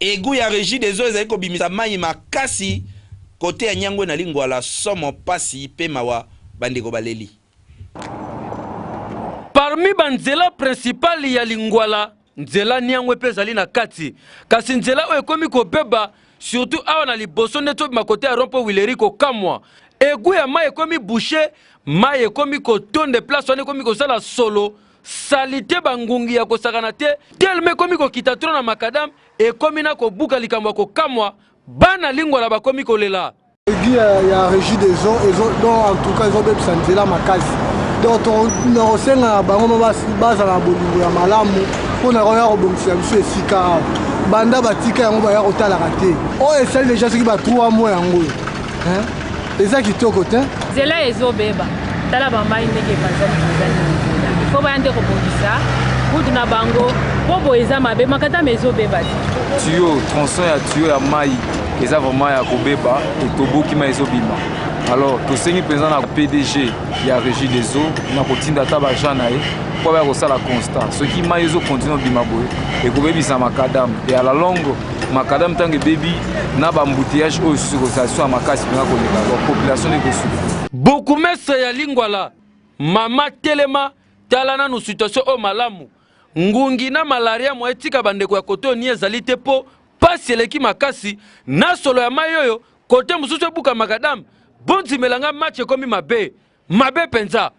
Égout ya Régie des eaux ezali kobimisa mai makasi kote ya Nyangwe na Lingwala, somo, pasi pe mawa, bandeko baleli. Parmi banzela principale ya Lingwala, nzela Nyangwe mpe ezali na kati, kasi nzela oyo ekomi kobeba, surtout awa na liboso nde tobima kote ya rond-point Huilerie. Kokamwa, égout ya mai ekomi bouché, mai ekomi kotonde place wana, ekomi kosala solo saleté, bangungi ya kosakana te, telema ekomi kokita trop na macadam, ekomi na kobuka. Likambo ya kokamwa, bana Lingwala bakomi kolela. Égout ya Régie des eaux, donc en tout cas ezobebisa nzela makasi. Donc nakosenga na bango mo bazala na bolingo ya malamu mpona koya kobongisa biso esika awa. Banda batika yango, baya kotalaka te. Oyo esali déjà soki ba 3 mois yango oyo, eza kitoko te. Nzela ezobeba, tala bamai ndenge epanzani panzani na nzela. Ifo baya nde kobongisa kutu na bango, mpo boye eza mabe, macadam ezobeba te. Tuyau, tronçon ya tuyau ya mai eza vraiment ya kobeba, etoboki, mai ezobima. Alors tosengi mpenza na PDG ya Régie des eaux na kotinda ata baagent na ye mpo baya kosala constat. Soki mai ezocontinuer obima boye, ekobebisa macadam, et à la longue macadam ntango ebebi na baembouteillage oyo susu ekozala so ya makasi mpenza koleka, donc population nde ekosouffrir. Bourgmestre ya Lingwala, mama telema, tala nanu situation oyo malamu. Ngungi na malaria mo etika bandeko ya kote oyo ni ezali te, mpo pasi eleki makasi na solo ya mai oyo. Kote mosusu ebuka macadam. Bondimelanga, match ekomi mabe mabe mpenza.